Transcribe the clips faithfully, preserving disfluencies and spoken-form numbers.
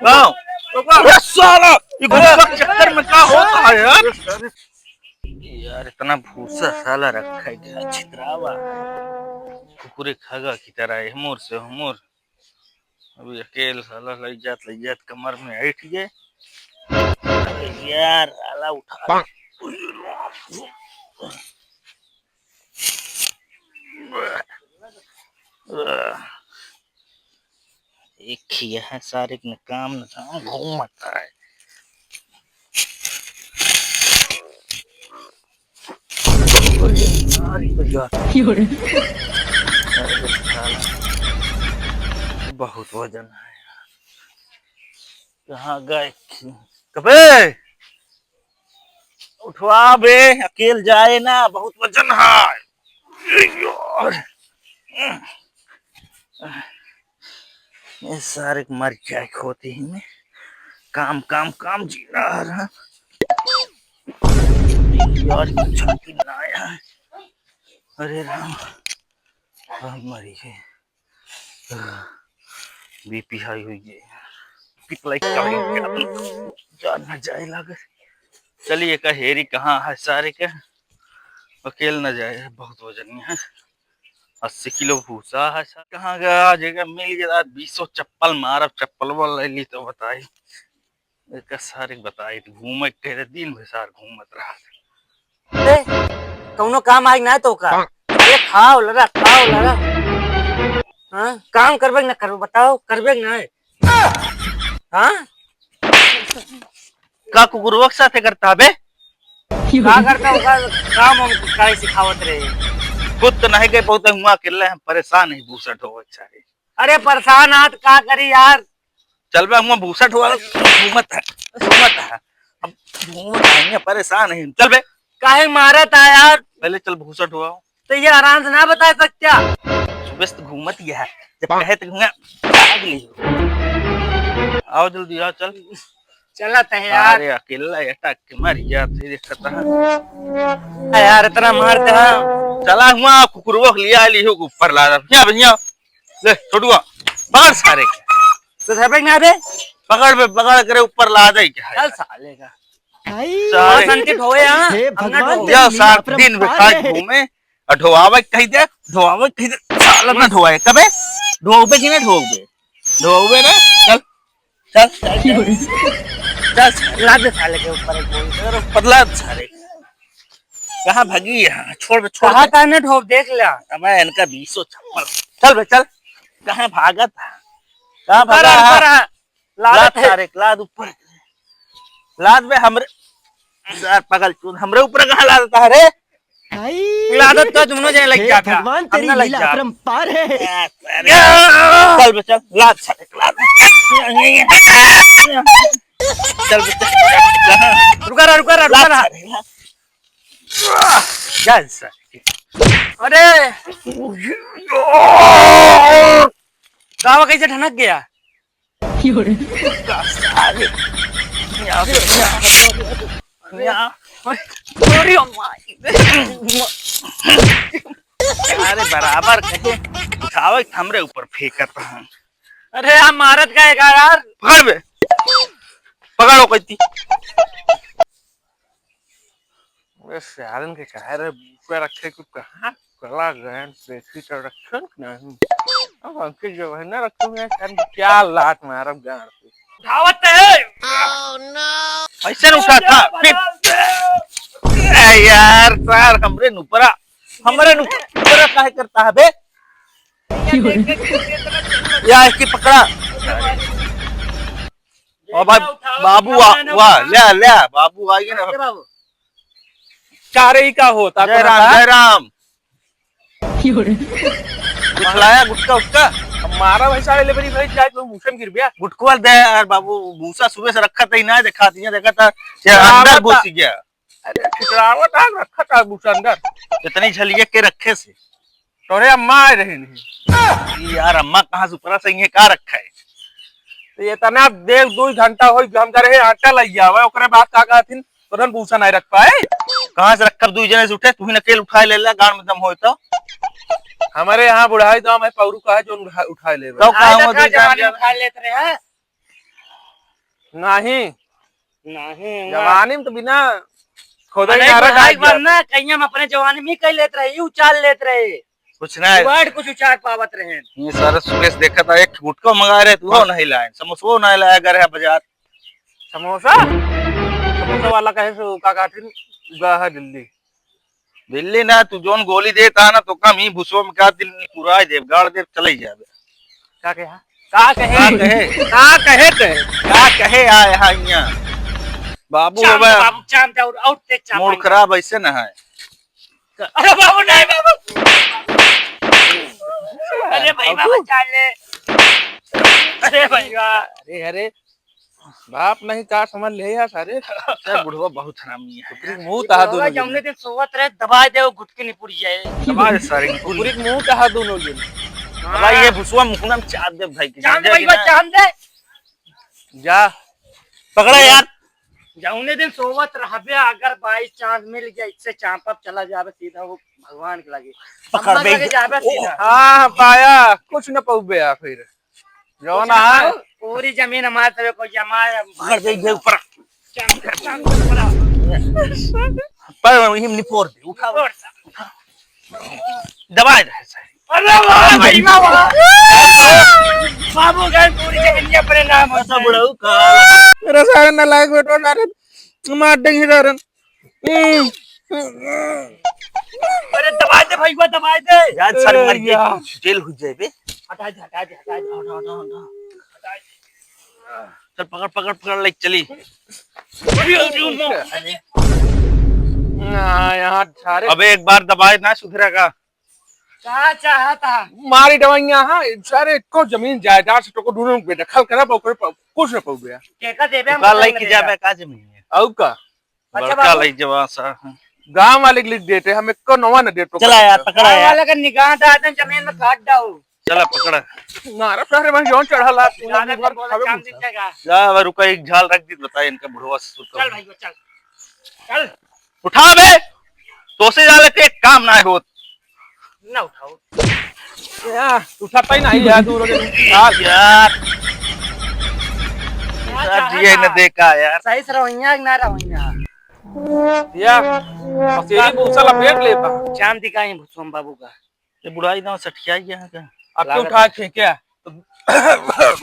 गाँव। अरे साला, ये घुसवा के चक्कर में का होता है यार? यार, इतना भूसा साला रखा है, क्या छितरावा है। कुकुरे खागा की तरह है, हमोर से हमोर। अभी अकेल साला लई जात, लई जात कमर में ऐठ गए। अरे यार, साला उठा। एक ही है सारे के न काम न धाम, घूमत है। अरे यार, ये तो यार। अरे साला, बहुत वजन है यार। कहाँ गए? कबे? उठवा बे, अकेल जाए ना, बहुत वजन है। यार। ये सारे के मर जाए खोते ही में। काम, काम, काम जीना आ रहा। यार, कुछ छाती ना आया है। अरे राम, हम मरी है। बीपी हाई हुई है। पिपलाई का जान ना जाए लागे। चलिए, का हेरी कहाँ है सारे के? अकेल ना जाए, बहुत वजन है। अस्सी किलो भूसा है सर। कहाँ गया? जगह मिल गया, बीसों चप्पल मारब, चप्पलवा ले ली तो बताई। एका सारे के बताई, तो घूमे के कहे, दिन भर सार घूमत रहा। ए, कौनो काम आइक ना तो का? अरे खाओ लरा, खाओ लरा। हाँ, काम करबे कि ना करबे, बताओ, करबे कि ना? हाँ? का कुकुरवा के साथे करता बे? का करता होगा? काम हम काहे सिखावत रहे? खुद तो नहीं गए, बहुत हुआ अकेले, हम परेशान ही भूसा ढोवे के सारे। अरे परेशान हाथ का करी यार? चल बे, हुआ भूसा ढोवा, घूमत है, घूमत है। अब घूमत है, परेशान है, चल बे। काहे मारत है यार? पहले चल भूसा ढोवा। तो ये आराम से ना बता सकते क्या? सुबह से तो घूमत ही है, जब कहे तो घूमे, भाग ली। आओ जल्दी आओ, चल। चलत है यार। अरे अकेला अटक के मर गया, फिर एक खतरा। है यार, इतना मारते हैं। चला हुआ कुकुरवा के लिया ली हो ऊपर ला दे। क्या भैया? ले छोटुआ, पकड़ सारे। तो धरबे ना बे? पकड़ बे, पकड़ करे ऊपर ला दे क्या है? चल साले का। सारे। बस अंकित होए यहाँ, हे हम ना भगवान, ढोए। या सार दिन में खाए घूमे, और ढोआवे कही दे, ढोआवे कही दे, साला ना ढोआए, कबे? ढोबे कि ना ढोबे? ढोबे ना, चल, चल, चल, चल। चल, लाद दे साले के ऊपर एक गोली, अरे पतला सारे। कहाँ भागी यहाँ? छोड़ बे, छोड़ कहाँ बे। कहाँ ने ढोब देख लिया? अब इनका बीसो चप्पल। चल बे, चल। कहाँ भागत है? कहाँ ऊपर भागा आ, है? ऊपर आ। लादत लाद है। सारे, लाद ऊपर। लाद बे हमरे, यार पगल चूत, हमरे ऊपर कहाँ लादता है रे? लादत तो दोनों जने लग हे जाता। भगवान, हम तेरी ना लग लीला जाता। अपरंपार है। यार, अरे, या! चल बे, चल, लाद सारे, लाद। चल बे, चल। रुका रहा, रुका रहा, रुका लाद रहा। सारे, लाद। जा सारे। अरे! गावा कैसे ठनक गया? अरे, अरे, अरे, अरे, अरे, अरे, अरे, अरे, अरे, बराबर कहे, उठावे के हमरे ऊपर फेंकत हैं। अरे, आप मारत का है का यार? पकड़ बे, पकड़ो कैती। अरे सालन के कहे रहे भूसा रखे, कुछ कहाँ कला गए, देखी तो रखे कि नहीं। अब हमके जो है ना रखूंगे, हम क्या लात मारब गाड़ पे। उठावत है। ऐसे न उठा था, फिर। ए यार, सार, हमरे नुपरा, हमरे नुपरा काहे करता है बे? या इसकी पकड़ा। ओ भाई, बाबू आ, वाह, ले, ले, बाबू आ गए ना। चारे ही का होता जय राम, जय राम। गुठलाया गुटका उटका। अब मारा वैसा ले बड़ी भाई, जाए तो भूषण गिर गया। गुटकुआ दे यार बाबू, भूसा सुबह से रखा था ही ना, देखा था, देखा था, ये अंदर घुस गया। अरे, छितरावत आग रखा था भूसा अंदर। इतनी झलिया के रखे से। तोरे अम्मा आए रहे नहीं। ई यार, अम्मा कहाँ से ऊपरा से इहे का रखा है? तो ये तना देख, दो घंटा होई, हम जा रहे आटा लई आवे, ओकरे बाद का कहथिन, तुरंत भूसा नहीं रख पाए। कहाँ से रखब, दू जने से उठे, तू ही नकेल उठाए ले ला, गाड़ में दम होए तो। हमारे यहाँ बुढ़ाई दाम है, पौरू का है, जो उठा, उठाए ले। तो कहाँ आए हुआ देखा, दू जने जवानी में खा लेते रहे हैं। नहीं। नहीं, हुआ। जवानी में तो बिना खोदे अरे, नारा बुढ़ाई काट बार दिया। ना, कहीं हम अपने जवानी में ही कह लेत रहे, यू उचाल लेत रहे। कुछ ना। जुगाड़ कुछ उचार पावत रहे। ये सारा सुरेश देखा था, एक गुटखा मंगा रहे, तू हो नहीं लाए, समोसा नहीं लाया, घर है बाजार। समोसा? समोसा वाला कहे सो का काटिन गा है दिल्ली। दिल्ली ना, तू जोन गोली देता ना, तो कम ही भुसवा में का दिल पुराई देव, गाड़ देव, चले जावे। का कहे? का कहे? का कहे? का कहे ते? का कहे आए हा इहाँ? बाबू चाम बाबा, दे बाबू, चाम दे और, और तेज चाम मूड दे। खराब ऐसे ना है। अरे बाबू, नहीं बाबू। अरे भाई बाबू, बाबा, चाल ले। अरे भैया। अरे, अरे, बाप नहीं का समझ ले यार सारे। सर, बुढ़वा बहुत हरामी है। कुतरी मुंह तहा बुढ़वा दोनों जने। जौने दिन सोवत रहे, दबाए दे, वो घुटके निपुड़ जाए। दबाए दे सारे निपुड़। कुतरी मुंह तहा दोनों जने। हाँ। भाई, ये भुसवा मुखना में चाप दे भाई की। चाप दे भाई, चाप दे। जा। पकड़ा यार। जौने दिन सोवत रहबे, अगर by chance मिल गया, इससे चापब चला जाबे सीधा वो भगवान के लगे। पकड़ अम्मा के बे। लगे जाबे सीधा। हाँ, पाया, कुछ न पउबे आ फिर। जौन कुछ ना है। पाओ, पूरी जमीन हमारे तरफ को जमा है। पकड़ बे, ये ऊपर। चल, चल, चल, चल। पर वही निपोर दे, उठा। निपोर सा। दबाए दे सारे। अरे वाह, भाई, वाह, वाह। बाबू गए पूरी जमीनिया अपने नाम हो अच्छा, जाए। बुढ़ऊ का। मेरा सारे नालायक बेटवा सारे मार देंगे सारे। हम्म। अरे दबाए दे भाई, वो दबाए दे। यार, सारे मर अरे गए, यार। जेल हो जाए बे। हटा दे, हटा दे, हटा दे, हटा, हटा, हटा। हटा दे। चल, पकड़, पकड़, पकड़, ले चली। अरे, अरे, अरे। ना, यहाँ सारे अबे एक बार दबाए ना सुधरेगा। का चाहता? मारी दवाइयाँ, हाँ, सारे एको जमीन जायदाद से तोको दोनों बेदखल करब, ओकरे पर कुछ न पउबे। केका देबे हम ओका पता लइके नहीं जाबे का जमीन है? अउ का? अच्छा बड़का बाबू। लइके जाबा सा। गाँव वाले के लिख देते, हम एको नवा न देतो चला यार, करब। पकड़ा गाँव यार। वाले का निगाह डाल दे, जमीन में काट डाओ। चला पकड़ा। मारा सारे भाई जौन चढ़ा ला, तू गाना भी बोला, खावे चांद कुछ। दिखेगा। जा, अब रुका, एक झाल रख दी, बता इनका बुढ़वा ससुर का। चल भाई, चल। चल। उठा बे, तोसे जाले के काम ना होत। ना उठाओ। या, उठाता ही नहीं यार, दूर हो गए। यार। यार। यार, जिए न देखा यार। सही से रवैया कि ना रवैया? या, बस यही भूसा लपेट लेता। चांद दिखाई भुसम बाबू का। ये बुढ़ाई ना सठियाई है क्या? अब क्यों लागत उठा है। फेंके? तो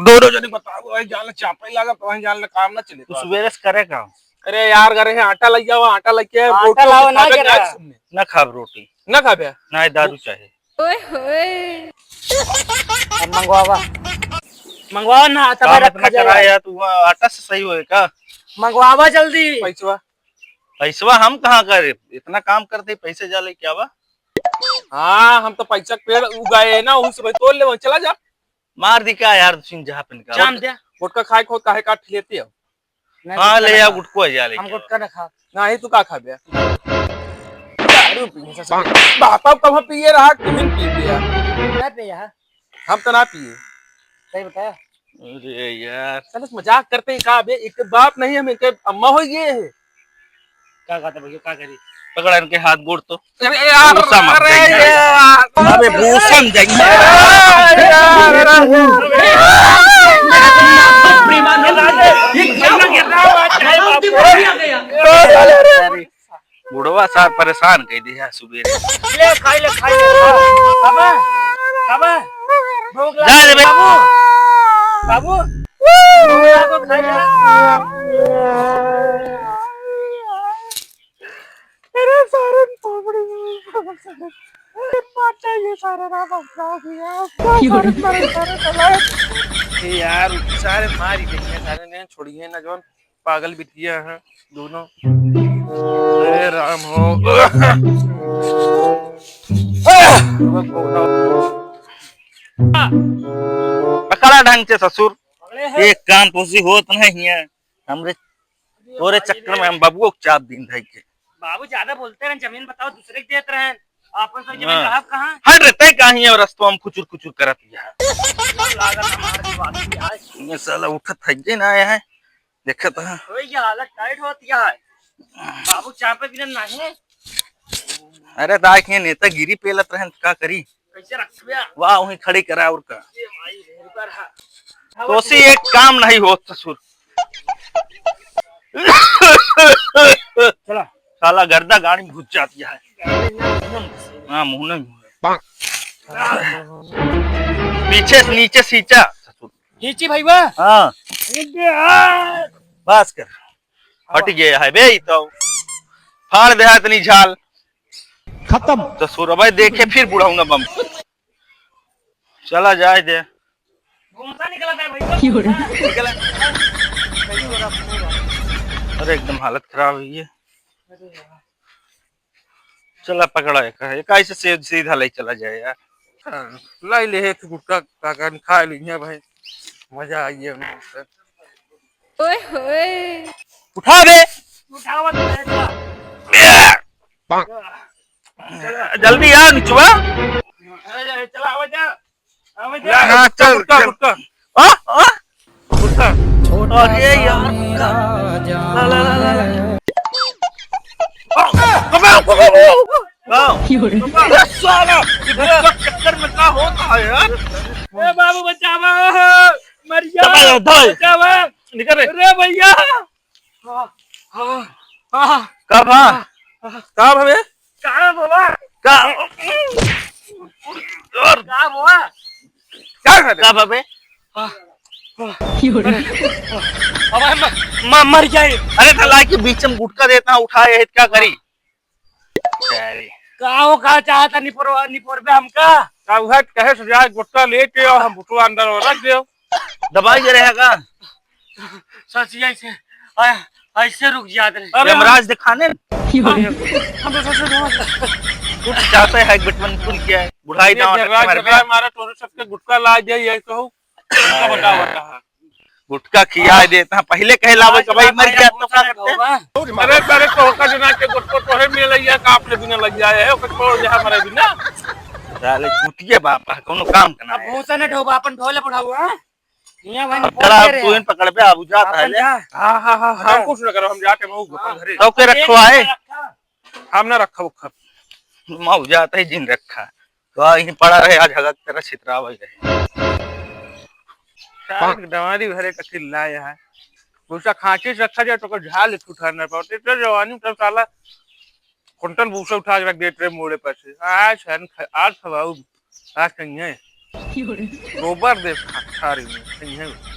दोनों जने बताओ, वही जान ले चापा ही लागत, वही जान ले काम ना चले। तू सुबेरे से करे का? अरे यार, घरे है आटा लग जाओ, आटा लग के आटा रोटी लाओ ना खावे के गिरा। लायक सुनने। ना खाब रोटी। ना खाबे? ना, दारू चाहे। ओए होए। अब मंगवावा। मंगवावा ना, तब काम रखा इतना जाए। कराया तू, वहाँ आटा से सही होए का? मंगवावा जल्दी। पैसवा। पैसवा हम कहाँ करे? इतना काम करते पैसे जाले क्या बा? हाँ, हम तो पैसा के पेड़ उगाए है ना, उसे भाई तोड़ ले, वहीं चला जा। मार दी का यार, तुम जहाँ पे निकाल। जाम दे। गुटखा खाए को काहे काट लेते हो? नहीं, हाँ, गुटखा ले ना या खा। गुटको है, जा लेके हम आ। गुटखा ना खा। नहीं, तू का खा बे? दारू पीने से सब। बापा कहाँ पिए रहा, तुम ही पी पिया। ना पिया। हम तो ना पिए। सही बताया। अरे यार। साले मजाक करते हैं का बे? एक बाप नहीं, हम इनके अम्मा हो गए हैं। का कहता भैया, का करी? पकड़ा इनके हाथ गोड़ तो। अरे यार, भूसा मत अरे जाइए। यार। अबे भूसा मत जाइए। अरे यार, अरे यार। अरे, बुढ़वा साहब परेशान कर दिया सुबेरे। ले, खाई ले, खाई ले। खाबा, खाबा। भूख जा रे लगी। बाबू, बाबू। भूख लागो, खाई ले। अरे सारे पापड़ी, मार चाहिए सारे ना बकरा दिया। सारे, सारे, सारे चलाए। ए यार, सारे मार ही देंगे, सारे ने छोड़िए ना, जौन पागल बिटिया हैं दोनों। अरे राम हो। पकड़ा ढंग से ससुर, एक काम तोसी होत नहीं है। हमरे तोरे चक्कर में हम बबुओ के चाप दीन धई के। बाबू ज्यादा बोलते रहे, जमीन बताओ, दूसरे के देत रहे, आपन सब जमीन हाँ। रहब कहाँ? हट रे, तै कहाँ है रस्तवा में खुचुर खुचुर करत है। लागत हमार दिवाली आज। ये साला उठत है जे ना आया है, देखत है। होई गया, हालत टाइट होत गया है। बाबू चापे बिना नहीं। अरे दाई के नेतागिरी पेलत रहन, का करी? कैसे रखबे? वाह, वहीं खड़ी करा और का। ये भाई, रुका रहा। तोसी एक काम नहीं होत ससुर। चला। साला गर्दा गाड़ी में घुस जाती है। हाँ, मुंह नहीं। पीछे से नीचे सींचा। नीचे भाई बा। हाँ। बस कर। हट गया है बे, ई तो फाड़ दे है इतनी झाल। खत्म। तो सुरभा देखे फिर बुढ़ाऊ ना बम। चला जाए दे। घूमता निकला था भाई। निकला। अरे एकदम हालत खराब हुई है। चला पकड़ा एक, एक ऐसे से सीधा ले चला जाए यार। हाँ, लाई ले है तू गुटखा काका ने खा ली है भाई, मजा आई है उनसे। ओए होए। उठा बे। उठावत है तो। जल्दी आ निचवा। अरे चला आवा जा। हाँ, चल, गुटखा, चल। गुटखा। हाँ, हाँ। गुटखा। अरे यार, गुटखा। ला, ला, ला, ला, ला। अबे, अबे, अबे, अबे। हाँ। अबे, साला, ये गुटखा चक्कर में क्या होता है यार? ए बाबू, बचावा, मर गया। दबा, दबा। बचावा। निकल रे। अरे भैया। हाँ, हाँ, हाँ। का भा? हाँ, हाँ। का भा बे? का बाबा? का? का बाबा? का भा बे? हाँ, हाँ। अरे, अब हम म-, मर जाए। अरे, तो ला के बीच में गुटखा देता, उठाए है, क्या करी? अरे। का हो, का चाहता निपोरवा, निपोरबे हमका? का उहे कहे से जाए, गुटखा लेके आओ, हम भुटवा अंदर और रख दे। दवाई दे रहे का? सचिया से, आ, ऐसे रुक जात रहे। अरे यमराज दिखाने। हम तो सच में तू चाहते है बचपन भूल गया है, बुढ़ाई ये दांव झगड़ा, रखे हमारे झगड़ा पे। मारा तोरे सबके गुटखा ला जाए, ये कहू। गुटखा बताओ, बताओ। गुटखा खिया देता, पहले कहे लावे आज कि भाई मर गया तो का करते? अरे, अरे, तो का जना के गुटखा तोहे मिल गया, का अपने बिना लग जाए है, ओकर छोड़ दे हमारे बिना। साले चूतिया बाप है, कोनो काम का ना अब है। भूसा ने ढोबा, अपन ढोले बुढ़ाऊ, हाँ? हियाँ भाई अब बोल चला, दे अब रहे तू हैं। इन पकड़ पे, अब जात है अपन ले। जा। हाँ, हाँ, हाँ, हम हाँ। कुछ ना करो, हम जाके मऊ अपन हाँ। घरे। तो के रखो आए? हम ना रखा उखा। मऊ जात है, जिन रखा। तो आ, यहीं पड़ा रहे, आज हगत तेरा छितरावा ही रहे। सारे के दवारी भरे का चिल्ला यहाँ। भूसा खांची से रखा जाए तो कोई झाल छुटा ना पाते। तो जवानी तो साला कुंटल भूसा उठा के रख देते रहे मोड़े पर से। आज हन ख-, आज खवाऊ, आज कहीं है। गोबर दे खा, खा रही हूँ, कहीं है।